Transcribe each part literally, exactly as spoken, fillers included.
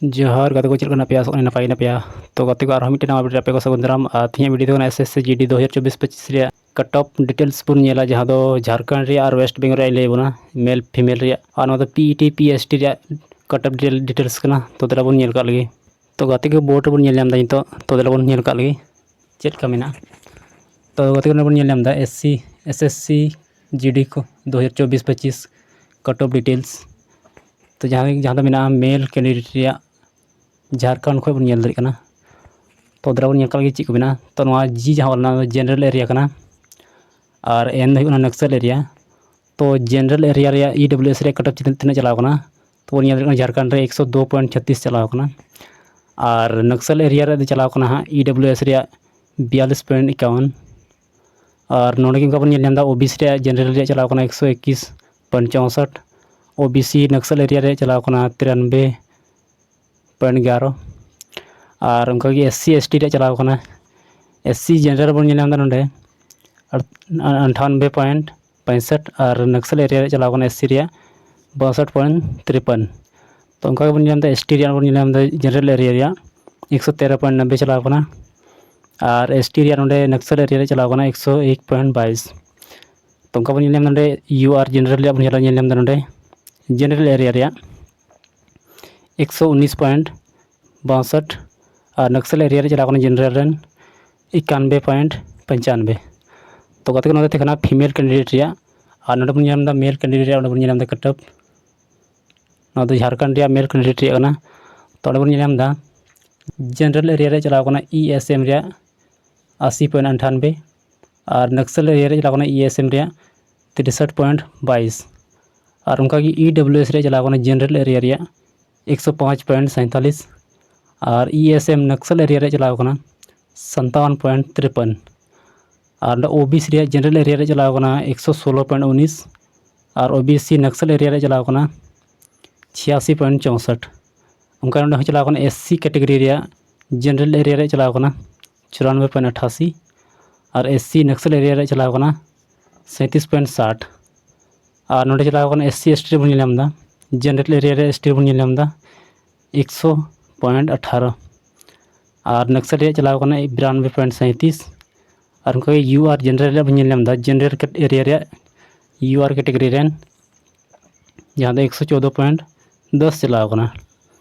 ᱡᱚᱦᱟᱨ ᱜᱟᱛᱮ ᱠᱚ, ᱪᱮᱫ ᱞᱮᱠᱟ ᱢᱮᱱᱟᱜ ᱯᱮᱭᱟ? ᱟᱥᱚᱜ ᱠᱟᱱᱟᱹᱧ ᱱᱟᱯᱟᱭ ᱜᱮ ᱢᱮᱱᱟᱜ ᱯᱮᱭᱟ᱾ ᱛᱚ ᱜᱟᱛᱮ ᱠᱚ, ᱟᱨᱦᱚᱸ ᱢᱤᱫᱴᱮᱱ ᱱᱟᱣᱟ video ᱨᱮ ᱟᱯᱮ ᱠᱚ ᱥᱟᱹᱜᱩᱱ ᱫᱟᱨᱟᱢ᱾ ᱟᱨ ᱛᱮᱦᱮᱧᱟᱜ video ᱫᱚ ᱠᱟᱱᱟ S S C G D ᱫᱩ ᱦᱟᱡᱟᱨ ᱪᱚᱵᱵᱤᱥ ᱯᱚᱸᱪᱤᱥ ᱨᱮᱭᱟᱜ cut off details ᱵᱚᱱ ᱧᱮᱞᱟ, ᱡᱟᱦᱟᱸ ᱫᱚ ᱡᱷᱟᱲᱠᱷᱚᱸᱰ ᱨᱮᱭᱟᱜ ᱟᱨ West Bengal ᱨᱮᱭᱟᱜ ᱞᱟᱹᱭ ᱟᱵᱚᱱᱟ, male female ᱨᱮᱭᱟᱜ᱾ ᱟᱨ ᱱᱚᱣᱟ ᱫᱚ P E T P S T ᱨᱮᱭᱟᱜ cut off detail, details ᱠᱟᱱᱟ᱾ ᱛᱚ ᱫᱮᱞᱟ ᱵᱚᱱ ᱧᱮᱞ ᱠᱟᱜ ᱞᱮᱜᱮ᱾ ᱛᱚ ᱜᱟᱛᱮ ᱠᱚ, board ᱨᱮᱵᱚᱱ ᱧᱮᱞ ᱧᱟᱢ ᱮᱫᱟ ᱱᱤᱛᱚᱜ᱾ ᱛᱚ ᱫᱮᱞᱟ ᱵᱚᱱ ᱧᱮᱞ ᱠᱟᱜ ᱞᱮᱜᱮ ᱪᱮᱫ ᱞᱮᱠᱟ ᱢᱮᱱᱟᱜᱼᱟ᱾ ᱛᱚ ᱜᱟᱛᱮ ᱠᱚ, ᱱᱚᱰᱮ ᱵᱚᱱ ᱧᱮᱞ ᱧᱟᱢ ᱮᱫᱟ S C, S S C G D ᱠᱚ ᱫᱩ ᱦᱟᱡᱟᱨ ᱪᱚᱵᱵᱤᱥ ᱯᱚᱸᱪᱤᱥ cut off details᱾ ᱛᱚ ᱡᱟᱦᱟᱸ, ᱡᱟᱦᱟᱸ ᱫᱚ ᱢᱮᱱᱟᱜᱼᱟ male candidate ᱨᱮᱭᱟᱜ, ᱡᱷᱟᱲᱠᱷᱚᱸᱰ ᱠᱷᱚᱱ ᱵᱚᱱ ᱧᱮᱞ ᱫᱟᱲᱮᱭᱟᱜ ᱠᱟᱱᱟ᱾ ᱛᱚ ᱫᱮᱞᱟ ᱵᱚᱱ ᱧᱮᱞ ᱠᱟᱜ ᱞᱮᱜᱮ ᱪᱮᱫ ᱠᱚ ᱢᱮᱱᱟᱜᱼᱟ᱾ ᱛᱚ ᱱᱚᱣᱟ G ᱡᱟᱦᱟᱸ ᱚᱞ ᱢᱮᱱᱟᱜᱼᱟ, ᱚᱱᱟ ᱫᱚ general area ᱠᱟᱱᱟ, ᱟᱨ N ᱫᱚ ᱦᱩᱭᱩᱜ ᱠᱟᱱᱟ Naxal area᱾ ᱛᱚ general area ᱨᱮᱭᱟᱜ E W S ᱨᱮᱭᱟᱜ cut off ᱛᱤᱱᱟᱹᱜ, ᱛᱤᱱᱟᱹᱜ ᱪᱟᱞᱟᱣ ᱠᱟᱱᱟ? ᱛᱚ ᱵᱚᱱ ᱧᱮᱞ ᱫᱟᱲᱮᱭᱟᱜ ᱠᱟᱱᱟ ᱡᱷᱟᱲᱠᱷᱚᱸᱰ ᱨᱮ ᱮᱠᱥᱚ ᱫᱩ point ᱪᱷᱟᱛᱤᱥ ᱪᱟᱞᱟᱣ ᱠᱟᱱᱟ, ᱟᱨ Naxal area ᱨᱮ ᱪᱟᱞᱟᱣ ᱠᱟᱱᱟ ᱦᱟᱸᱜ E W S ᱨᱮᱭᱟᱜ ᱵᱤᱭᱟᱞᱤᱥ point ᱮᱠᱟᱣᱚᱱ᱾ ᱟᱨ ᱱᱚᱰᱮ ᱜᱮ ᱚᱱᱠᱟ ᱵᱚᱱ ᱧᱮᱞ ᱧᱟᱢ ᱮᱫᱟ, O B C ᱨᱮᱭᱟᱜ general ᱨᱮᱭᱟᱜ ᱪᱟᱞᱟᱣ ᱠᱟᱱᱟ ᱮᱠᱥᱚ ᱮᱠᱩᱥ point ᱪᱳᱥᱚᱴ, O B C Naxal area ᱨᱮᱭᱟᱜ ᱪᱟᱞᱟᱣ ᱠᱟᱱᱟ ᱛᱤᱨᱟᱱᱵᱮ point ᱮᱜᱟᱨᱚ᱾ ᱟᱨ ᱚᱱᱠᱟᱜᱮ S C S T ᱨᱮᱭᱟᱜ ᱪᱟᱞᱟᱣ ᱠᱟᱱᱟ, S C general ᱵᱚᱱ ᱧᱮᱞ ᱧᱟᱢ ᱮᱫᱟ ᱱᱚᱰᱮ ᱟᱴ-, ᱟᱴᱷᱟᱱᱵᱮ point ᱯᱚᱸᱭᱥᱚᱴ, ᱟᱨ Naxal area ᱨᱮᱭᱟᱜ ᱪᱟᱞᱟᱣ ᱠᱟᱱᱟ S C ᱨᱮᱭᱟᱜ ᱵᱟᱥᱚᱴ point ᱛᱨᱤᱯᱟᱱ᱾ ᱛᱚ ᱚᱱᱠᱟ ᱜᱮᱵᱚᱱ ᱧᱮᱞ ᱧᱟᱢ ᱮᱫᱟ, general area ᱨᱮᱭᱟᱜ ᱮᱠᱥᱚ ᱛᱮᱨᱚ point ᱱᱚᱵᱵᱳᱭ ᱪᱟᱞᱟᱣ ᱠᱟᱱᱟ, ᱟᱨ S T ᱨᱮᱭᱟᱜ ᱱᱚᱰᱮ Naxal area ᱨᱮ ᱪᱟᱞᱟᱣ ᱠᱟᱱᱟ ᱮᱠᱥᱚ ᱮᱠ point ᱵᱟᱭᱤᱥ᱾ ᱛᱚ ᱚᱱᱠᱟ ᱵᱚᱱ ᱧᱮᱞ ᱧᱟᱢ ᱮᱫᱟ ᱱᱚᱰᱮ U R general ᱨᱮᱭᱟᱜ ᱵᱚᱱ ᱧᱮᱞ, ᱧᱮᱞ ᱧᱟᱢ ᱮᱫᱟ ᱱᱚᱰᱮ general area ᱨᱮᱭᱟᱜ ᱮᱠᱥᱚ ᱩᱱᱤᱥ point ᱵᱟᱥᱚᱴ, ᱟᱨ Naxal area ᱨᱮ ᱪᱟᱞᱟᱣ ᱠᱟᱱᱟ general ᱨᱮᱱ ᱮᱠᱟᱱᱵᱮ point ᱯᱚᱧᱪᱟᱱᱵᱮ᱾ ᱛᱚ ᱜᱟᱛᱮ ᱠᱚ, ᱱᱚᱰᱮ ᱛᱟᱦᱮᱸ ᱠᱟᱱᱟ female candidate ᱨᱮᱭᱟᱜ, ᱟᱨ ᱱᱚᱰᱮ ᱵᱚᱱ ᱧᱮᱞ ᱧᱟᱢ ᱮᱫᱟ male candidate ᱨᱮᱭᱟᱜ, ᱚᱸᱰᱮ ᱵᱚᱱ ᱧᱮᱞ ᱧᱟᱢ ᱮᱫᱟ cut off᱾ ᱱᱚᱣᱟ ᱫᱚ ᱡᱷᱟᱲᱠᱷᱚᱸᱰ ᱨᱮᱭᱟᱜ male candidate ᱨᱮᱭᱟᱜ ᱠᱟᱱᱟ᱾ ᱛᱚ ᱚᱸᱰᱮ ᱵᱚᱱ ᱧᱮᱞ ᱧᱟᱢ ᱮᱫᱟ general area ᱨᱮ ᱪᱟᱞᱟᱣ ᱠᱟᱱᱟ E S M ᱨᱮᱭᱟᱜ ᱟᱥᱤ point ᱟᱴᱷᱟᱱᱵᱮ, ᱟᱨ Naxal area ᱨᱮ ᱪᱟᱞᱟᱣ ᱠᱟᱱᱟ E S M ᱨᱮᱭᱟᱜ ᱛᱤᱨᱥᱚᱴ point ᱵᱟᱭᱤᱥ, ᱟᱨ ᱚᱱᱠᱟᱜᱮ E W S ᱨᱮ ᱪᱟᱞᱟᱣ ᱠᱟᱱᱟ general area ᱨᱮᱭᱟᱜ ᱮᱠᱥᱚ ᱯᱟᱸᱪ point ᱥᱟᱸᱭᱛᱟᱞᱤᱥ, ᱟᱨ E S M Naxal area ᱨᱮ ᱪᱟᱞᱟᱣ ᱠᱟᱱᱟ ᱥᱟᱱᱛᱟᱣᱟᱱ point ᱛᱨᱤᱯᱟᱱ, ᱟᱨ ᱱᱚᱰᱮ O B C ᱨᱮᱭᱟᱜ general area ᱨᱮ ᱪᱟᱞᱟᱣ ᱠᱟᱱᱟ ᱮᱠᱥᱚ ᱥᱳᱞᱳ point ᱩᱱᱤᱥ, ᱟᱨ O B C Naxal area ᱨᱮ ᱪᱟᱞᱟᱣ ᱠᱟᱱᱟ ᱪᱷᱤᱭᱟᱥᱤ point ᱪᱳᱥᱚᱴ᱾ ᱚᱱᱠᱟ ᱱᱚᱰᱮ ᱦᱚᱸ ᱪᱟᱞᱟᱣ ᱠᱟᱱᱟ S C category ᱨᱮᱭᱟᱜ general area ᱨᱮ ᱪᱟᱞᱟᱣ ᱠᱟᱱᱟ ᱪᱩᱨᱟᱱᱵᱮ point ᱟᱴᱷᱟᱥᱤ, ᱟᱨ S C Naxal area ᱨᱮ ᱪᱟᱞᱟᱣ ᱠᱟᱱᱟ ᱥᱟᱸᱭᱛᱨᱤᱥ point ᱥᱟᱴ᱾ ᱟᱨ ᱱᱚᱰᱮ ᱪᱟᱞᱟᱣ ᱠᱟᱱᱟ S C S T ᱨᱮᱵᱚᱱ ᱧᱮᱞ ᱧᱟᱢ ᱮᱫᱟ, general area ᱨᱮ S T ᱨᱮᱵᱚᱱ ᱧᱮᱞ ᱧᱟᱢ ᱮᱫᱟ ᱮᱠᱥᱚ ᱯᱚᱭᱮᱱᱴ ᱟᱴᱷᱟᱨᱚ᱾ ᱟᱨ ᱱᱟᱠᱥᱟᱞ ᱨᱮᱭᱟᱜ ᱪᱟᱞᱟᱣ ᱠᱟᱱᱟ ᱵᱤᱨᱟᱱᱚᱵᱵᱳᱭ ᱯᱚᱭᱮᱱᱴ ᱥᱟᱸᱭᱛᱨᱤᱥ᱾ ᱟᱨ ᱚᱱᱠᱟᱜᱮ ᱭᱩ ᱟᱨ ᱡᱮᱱᱟᱨᱮᱞ ᱨᱮᱭᱟᱜ ᱵᱚᱱ ᱧᱮᱞ ᱧᱟᱢ ᱮᱫᱟ, ᱡᱮᱱᱟᱨᱮᱞ ᱮᱨᱤᱭᱟ ᱨᱮᱭᱟᱜ ᱭᱩ ᱟᱨ ᱠᱮᱴᱮᱜᱚᱨᱤ ᱨᱮᱱ, ᱡᱟᱦᱟᱸ ᱫᱚ ᱮᱠᱥᱚ ᱪᱳᱫᱽᱫᱳ ᱯᱚᱭᱮᱱᱴ ᱫᱚᱥ ᱪᱟᱞᱟᱣ ᱠᱟᱱᱟ᱾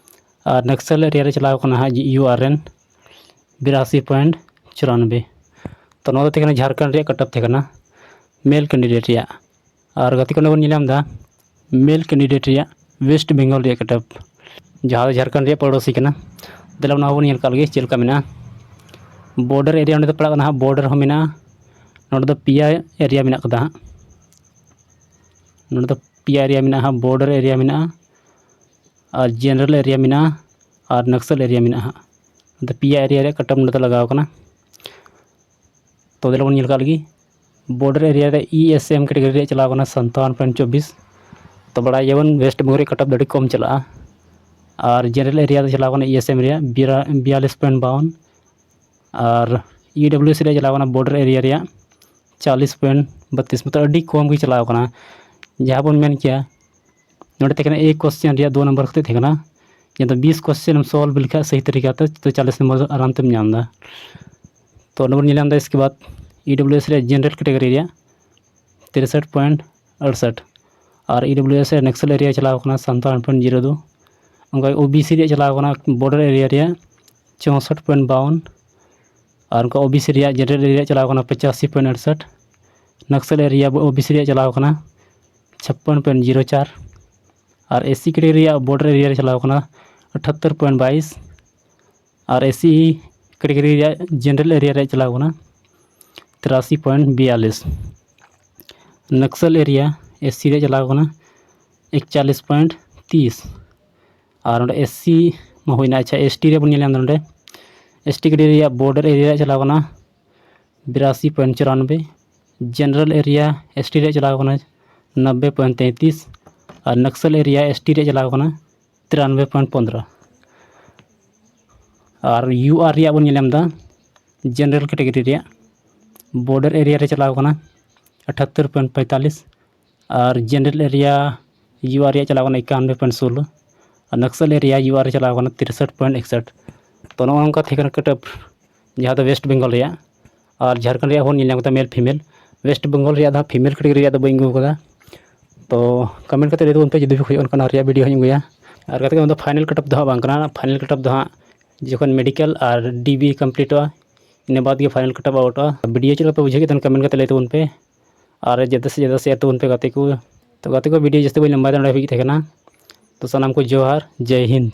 ᱟᱨ ᱱᱟᱠᱥᱟᱞ ᱮᱨᱤᱭᱟ ᱨᱮ ᱪᱟᱞᱟᱣ ᱠᱟᱱᱟ ᱦᱟᱸᱜ ᱭᱩ ᱟᱨ ᱨᱮᱱ ᱵᱤᱨᱟᱥᱤ ᱯᱚᱭᱮᱱᱴ ᱪᱩᱨᱟᱱᱚᱵᱵᱳᱭ᱾ ᱛᱚ, ᱱᱚᱣᱟ ᱫᱚ ᱛᱟᱦᱮᱸ ᱠᱟᱱᱟ ᱡᱷᱟᱲᱠᱷᱚᱸᱰ ᱨᱮᱭᱟᱜ ᱠᱟᱴ ᱚᱯᱷ ᱛᱟᱦᱮᱸ ᱠᱟᱱᱟ, ᱢᱮᱞ ᱠᱮᱱᱰᱤᱰᱮᱴ ᱨᱮᱭᱟᱜ᱾ ᱟᱨ ᱜᱟᱛᱮ ᱠᱚ, ᱚᱸᱰᱮ ᱵᱚᱱ ᱧᱮᱞ ᱧᱟᱢ ᱮᱫᱟ ᱢᱮᱞ ᱠᱮᱱᱰᱤᱰᱮᱴ ᱨᱮᱭᱟᱜ ᱳᱭᱮᱥᱴ ᱵᱮᱝᱜᱚᱞ ᱨᱮᱭᱟᱜ ᱠᱟᱴ ᱚᱯᱷ, ᱡᱟᱦᱟᱸ ᱫᱚ ᱡᱷᱟᱲᱠᱷᱚᱸᱰ ᱨᱮᱭᱟᱜ ᱯᱚᱲᱚᱥᱤ ᱠᱟᱱᱟ᱾ ᱫᱮᱞᱟ ᱱᱚᱣᱟ ᱦᱚᱸᱵᱚᱱ ᱧᱮᱞ ᱠᱟᱜ ᱞᱮᱜᱮ ᱪᱮᱫ ᱞᱮᱠᱟ ᱢᱮᱱᱟᱜᱼᱟ᱾ ᱵᱚᱨᱰᱟᱨ ᱮᱨᱤᱭᱟ ᱚᱸᱰᱮ ᱫᱚ ᱯᱟᱲᱟᱜ ᱠᱟᱱᱟ ᱦᱟᱸᱜ, ᱵᱚᱨᱰᱟᱨ ᱦᱚᱸ ᱢᱮᱱᱟᱜᱼᱟ᱾ ᱱᱚᱸᱰᱮ ᱫᱚ ᱯᱮᱭᱟ ᱮᱨᱤᱭᱟ ᱢᱮᱱᱟᱜ ᱠᱟᱫᱟ ᱦᱟᱸᱜ᱾ ᱱᱚᱸᱰᱮ ᱫᱚ ᱯᱮᱭᱟ ᱮᱨᱤᱭᱟ ᱢᱮᱱᱟᱜᱼᱟ ᱦᱟᱸᱜ, ᱵᱚᱨᱰᱟᱨ ᱮᱨᱤᱭᱟ ᱢᱮᱱᱟᱜᱼᱟ, ᱟᱨ ᱡᱮᱱᱟᱨᱮᱞ ᱮᱨᱤᱭᱟ ᱢᱮᱱᱟᱜᱼᱟ, ᱟᱨ ᱱᱟᱠᱥᱟᱞ ᱮᱨᱤᱭᱟ ᱢᱮᱱᱟᱜᱼᱟ ᱦᱟᱸᱜ᱾ ᱱᱚᱸᱰᱮ ᱯᱮᱭᱟ ᱮᱨᱤᱭᱟ ᱨᱮᱭᱟᱜ ᱠᱟᱴ ᱚᱯᱷ ᱱᱚᱸᱰᱮ ᱫᱚ ᱞᱟᱜᱟᱣ ᱠᱟᱱᱟ᱾ ᱛᱚ, ᱫᱮᱞᱟ ᱵᱚᱱ ᱧᱮᱞ ᱠᱟᱜ ᱞᱮᱜᱮ᱾ ᱵᱚᱨᱰᱟᱨ ᱮᱨᱤᱭᱟ ᱨᱮ ᱤ ᱮᱥ ᱮᱢ ᱠᱮᱴᱮᱜᱚᱨᱤ ᱨᱮᱭᱟᱜ ᱪᱟᱞᱟᱣ ᱠᱟᱱᱟ ᱥᱟᱱᱛᱟᱣᱟᱱ ᱯᱚᱭᱮᱱᱴ ᱪᱚᱵᱵᱤᱥ᱾ ᱛᱚ, ᱵᱟᱲᱟᱭ ᱜᱮᱭᱟᱵᱚᱱ ᱳᱭᱮᱥᱴ ᱵᱮᱝᱜᱚᱞ ᱨᱮᱭᱟᱜ ᱠᱟᱴ ᱚᱯᱷ ᱫᱚ ᱟᱹᱰᱤ ᱠᱚᱢ ᱪᱟᱞᱟᱜᱼᱟ᱾ ᱟᱨ ᱡᱮᱱᱟᱨᱮᱞ ᱮᱨᱤᱭᱟ ᱨᱮ ᱪᱟᱞᱟᱣ ᱠᱟᱱᱟ ᱤ ᱮᱥ ᱮᱢ ᱨᱮᱭᱟᱜ ᱵᱤᱭᱟ-, ᱵᱤᱭᱟᱞᱤᱥ ᱯᱚᱭᱮᱱᱴ ᱵᱟᱣᱚᱱ᱾ ᱟᱨ ᱤ ᱰᱟᱵᱞᱤᱭᱩ ᱮᱥ ᱨᱮᱭᱟᱜ ᱪᱟᱞᱟᱣ ᱠᱟᱱᱟ ᱵᱚᱨᱰᱟᱨ ᱮᱨᱤᱭᱟ ᱨᱮᱭᱟᱜ ᱪᱟᱞᱤᱥ ᱯᱚᱭᱮᱱᱴ ᱵᱟᱛᱤᱥ, ᱢᱚᱛᱞᱚᱵ ᱟᱹᱰᱤ ᱠᱚᱢ ᱜᱮ ᱪᱟᱞᱟᱣ ᱠᱟᱱᱟ᱾ ᱡᱟᱦᱟᱸ ᱵᱚᱱ ᱢᱮᱱ ᱠᱮᱭᱟ, ᱱᱚᱰᱮ ᱛᱟᱦᱮᱸ ᱠᱟᱱᱟ ᱮᱠ ᱠᱚᱥᱪᱮᱱ ᱨᱮᱭᱟᱜ ᱫᱩ ᱱᱚᱢᱵᱚᱨ ᱠᱟᱛᱮ ᱛᱟᱦᱮᱸ ᱠᱟᱱᱟ, ᱡᱟᱦᱟᱸ ᱫᱚ ᱵᱤᱥ ᱠᱚᱥᱪᱮᱱ ᱮᱢ ᱥᱚᱞᱵᱷ ᱞᱮᱠᱷᱟᱡ ᱥᱟᱦᱤ ᱛᱟᱹᱨᱤᱠᱟ ᱛᱮ, ᱛᱚ ᱪᱟᱞᱤᱥ ᱱᱚᱢᱵᱚᱨ ᱫᱚ ᱟᱨᱟᱢ ᱛᱮᱢ ᱧᱟᱢ ᱮᱫᱟ᱾ ᱛᱚ ᱚᱸᱰᱮ ᱵᱚᱱ ᱧᱮᱞ ᱧᱟᱢ ᱮᱫᱟ, ᱤᱥᱠᱮ ᱵᱟᱫ ᱤ ᱰᱟᱵᱞᱤᱭᱩ ᱮᱥ ᱨᱮᱭᱟᱜ ᱡᱮᱱᱟᱨᱮᱞ ᱠᱮᱴᱮᱜᱚᱨᱤ ᱨᱮᱭᱟᱜ ᱛᱤᱨᱥᱚᱴ ᱯᱚᱭᱮᱱᱴ ᱟᱴᱥᱚᱴ, ᱟᱨ ᱤ ᱰᱟᱵᱞᱤᱭᱩ ᱮᱥ ᱨᱮᱭᱟᱜ ᱱᱟᱠᱥᱟᱞ ᱮᱨᱤᱭᱟ ᱪᱟᱞᱟᱣ ᱠᱟᱱᱟ ᱥᱟᱱᱛᱟᱣᱟᱱ ᱯᱚᱭᱮᱱᱴ ᱡᱤᱨᱳ ᱫᱩ᱾ ᱚᱱᱠᱟ ᱳ ᱵᱤ ᱥᱤ ᱨᱮᱭᱟᱜ ᱪᱟᱞᱟᱣ ᱠᱟᱱᱟ ᱵᱚᱨᱰᱟᱨ ᱮᱨᱤᱭᱟ ᱨᱮᱭᱟᱜ ᱪᱳᱥᱚᱴ ᱯᱚᱭᱮᱱᱴ ᱵᱟᱣᱚᱱ, ᱟᱨ ᱚᱱᱠᱟ ᱳ ᱵᱤ ᱥᱤ ᱨᱮᱭᱟᱜ ᱡᱮᱱᱟᱨᱮᱞ ᱮᱨᱤᱭᱟ ᱪᱟᱞᱟᱣ ᱠᱟᱱᱟ ᱯᱚᱸᱪᱟᱥᱤ ᱯᱚᱭᱮᱱᱴ ᱟᱴᱥᱚᱴ, Naxal area O B C ᱨᱮᱭᱟᱜ ᱪᱟᱞᱟᱣ ᱠᱟᱱᱟ ᱪᱷᱟᱯᱯᱟᱱ ᱯᱚᱭᱮᱱᱴ ᱡᱤᱨᱳ ᱪᱟᱨ, ᱟᱨ ᱮᱥ ᱥᱤ ᱠᱮᱴᱮᱜᱚᱨᱤ ᱨᱮᱭᱟᱜ ᱵᱚᱨᱰᱟᱨ ᱮᱨᱤᱭᱟ ᱨᱮ ᱪᱟᱞᱟᱣ ᱠᱟᱱᱟ ᱟᱴᱷᱟᱛᱛᱳᱨ ᱯᱚᱭᱮᱱᱴ ᱵᱟᱭᱤᱥ, ᱟᱨ ᱮᱥ ᱥᱤ ᱠᱮᱴᱮᱜᱚᱨᱤ ᱨᱮᱭᱟᱜ ᱡᱮᱱᱟᱨᱮᱞ ᱮᱨᱤᱭᱟ ᱨᱮ ᱪᱟᱞᱟᱣ ᱠᱟᱱᱟ ᱛᱤᱨᱟᱥᱤ ᱯᱚᱭᱮᱱᱴ ᱵᱤᱭᱟᱞᱤᱥ᱾ ᱱᱟᱠᱥᱟᱞ ᱮᱨᱤᱭᱟ ᱮᱥ ᱥᱤ ᱨᱮ ᱪᱟᱞᱟᱣ ᱠᱟᱱᱟ ᱮᱠᱪᱟᱞᱤᱥ ᱯᱚᱭᱮᱱᱴ ᱛᱤᱥ᱾ ᱟᱨ ᱱᱚᱰᱮ ᱮᱥ ᱥᱤ ᱢᱟ ᱦᱩᱭᱱᱟ, ᱟᱪᱪᱷᱟ, ᱮᱥ ᱴᱤ ᱨᱮ ᱵᱚᱱ ᱧᱮᱞ ᱧᱟᱢ ᱮᱫᱟ ᱱᱚᱰᱮ ᱮᱥ ᱴᱤ ᱠᱮᱴᱮᱜᱚᱨᱤ ᱨᱮᱭᱟᱜ ᱵᱚᱨᱰᱟᱨ ᱮᱨᱤᱭᱟ ᱨᱮ ᱪᱟᱞᱟᱣ ᱠᱟᱱᱟ ᱵᱤᱨᱟᱥᱤ ᱯᱚᱭᱮᱱᱴ ᱪᱩᱨᱟᱱᱚᱵᱵᱳᱭ, ᱡᱮᱱᱟᱨᱮᱞ ᱮᱨᱤᱭᱟ ᱮᱥ ᱴᱤ ᱨᱮᱭᱟᱜ ᱪᱟᱞᱟᱣ ᱠᱟᱱᱟ ᱱᱚᱵᱵᱳᱭ ᱯᱚᱭᱮᱱᱴ ᱛᱮᱸᱛᱨᱤᱥ, ᱟᱨ ᱱᱟᱠᱥᱟᱞ ᱮᱨᱤᱭᱟ ᱮᱥ ᱴᱤ ᱨᱮᱭᱟᱜ ᱪᱟᱞᱟᱣ ᱠᱟᱱᱟ ᱛᱤᱨᱟᱱᱚᱵᱵᱳᱭ ᱯᱚᱭᱮᱱᱴ ᱯᱚᱱᱫᱽᱨᱚ᱾ ᱟᱨ ᱭᱩ ᱟᱨ ᱨᱮᱭᱟᱜ ᱵᱚᱱ ᱧᱮᱞ ᱧᱟᱢ ᱮᱫᱟ, ᱡᱮᱱᱟᱨᱮᱞ ᱠᱮᱴᱮᱜᱚᱨᱤ ᱨᱮᱭᱟᱜ ᱵᱚᱨᱰᱟᱨ ᱮᱨᱤᱭᱟ ᱨᱮ ᱪᱟᱞᱟᱣ ᱠᱟᱱᱟ ᱟᱴᱷᱟᱛᱛᱳᱨ ᱯᱚᱭᱮᱱᱴ ᱯᱚᱸᱭᱛᱟᱞᱤᱥ, ᱟᱨ ᱡᱮᱱᱟᱨᱮᱞ ᱮᱨᱤᱭᱟ ᱭᱩ ᱟᱨ ᱨᱮᱭᱟᱜ ᱪᱟᱞᱟᱣ ᱠᱟᱱᱟ ᱮᱠᱟᱱᱱᱚᱵᱵᱳᱭ ᱯᱚᱭᱮᱱᱴ ᱥᱳᱞᱞᱳ, ᱟᱨ ᱱᱟᱠᱥᱟᱞ ᱮᱨᱤᱭᱟ ᱤᱭᱩ ᱟᱨ ᱨᱮ ᱪᱟᱞᱟᱣ ᱠᱟᱱᱟ ᱛᱤᱨᱥᱚᱴ ᱯᱚᱭᱮᱱᱴ ᱮᱠᱥᱚᱴ᱾ ᱛᱚ ᱱᱚᱜᱼᱚ ᱱᱚᱝᱠᱟ ᱛᱟᱦᱮᱸ ᱠᱟᱱᱟ ᱠᱟᱴ ᱚᱯᱷ, ᱡᱟᱦᱟᱸ ᱫᱚ ᱳᱭᱮᱥᱴ ᱵᱮᱝᱜᱚᱞ ᱨᱮᱭᱟᱜ᱾ ᱟᱨ ᱡᱷᱟᱲᱠᱷᱚᱸᱰ ᱨᱮᱭᱟᱜ ᱵᱚᱱ ᱧᱮᱞ ᱧᱟᱢ ᱠᱮᱫᱟ ᱢᱮᱞ ᱯᱷᱤᱢᱮᱞ᱾ ᱳᱭᱮᱥᱴ ᱵᱮᱝᱜᱚᱞ ᱨᱮᱭᱟᱜ ᱫᱚ ᱦᱟᱸᱜ ᱯᱷᱤᱢᱮᱞ ᱠᱮᱴᱮᱜᱚᱨᱤ ᱨᱮᱭᱟᱜ ᱫᱚ ᱵᱟᱹᱧ ᱟᱹᱜᱩ ᱟᱠᱟᱫᱟ᱾ ᱛᱚ ᱠᱚᱢᱮᱱᱴ ᱠᱟᱛᱮ ᱞᱟᱹᱭ ᱛᱟᱵᱚᱱ ᱯᱮ ᱡᱩᱫᱤ ᱯᱮ ᱠᱷᱚᱡᱚᱜ ᱠᱟᱱᱟ ᱨᱮᱭᱟᱜ ᱵᱷᱤᱰᱤᱭᱳ ᱦᱚᱸᱧ ᱟᱹᱜᱩᱭᱟ᱾ ᱟᱨ ᱠᱟᱛᱮ ᱚᱱᱟ ᱫᱚ ᱯᱷᱟᱭᱱᱟᱞ ᱠᱟᱴ ᱚᱯᱷ ᱫᱚ ᱦᱟᱸᱜ ᱵᱟᱝ ᱠᱟᱱᱟ᱾ ᱯᱷᱟᱭᱱᱟᱞ ᱠᱟᱴ ᱚᱯᱷ ᱫᱚ ᱦᱟᱸᱜ ᱡᱚᱠᱷᱚᱱ ᱢᱮᱰᱤᱠᱮᱞ ᱟᱨ ᱰᱤᱵᱤ ᱠᱚᱢᱯᱞᱤᱴᱚᱜᱼᱟ, ᱤᱱᱟᱹ ᱵᱟᱫᱽ ᱜᱮ ᱯᱷᱟᱭᱱᱟᱞ ᱠᱟᱴ ᱚᱯᱷ ᱟᱣᱩᱴᱚᱜᱼᱟ᱾ ᱵᱷᱤᱰᱤᱭᱳ ᱪᱮᱫ ᱞᱮᱠᱟ ᱯᱮ ᱵᱩᱡᱷᱟᱹᱣ ᱠᱮᱫᱟ ᱠᱚᱢᱮᱱᱴ ᱠᱟᱛᱮ ᱞᱟᱹᱭ ᱛᱟᱵᱚᱱ ᱯᱮ᱾ ᱟᱨ ᱡᱟᱫᱟ ᱥᱮ ᱡᱟᱫᱟ ᱥᱮᱭᱟᱨ ᱛᱟᱵᱚᱱ ᱯᱮ ᱜᱟᱛᱮ ᱠᱚ᱾ ᱛᱚ ᱜᱟᱛᱮ ᱠᱚ, ᱵᱷᱤᱰᱤᱭᱳ ᱡᱟᱹᱥᱛᱤ ᱵᱟᱹᱧ ᱞᱟᱢᱵᱟᱭ ᱫᱟ, ᱱᱚᱰᱮ ᱦᱟᱹᱵᱤᱡ ᱜᱮ ᱛᱟᱦᱮᱸ ᱠᱟᱱᱟ᱾ ᱛᱚ ᱥᱟᱱᱟᱢ ᱠᱚ ᱡᱚᱦᱟᱨ, ᱡᱟᱭ ᱦᱤᱱᱫ᱾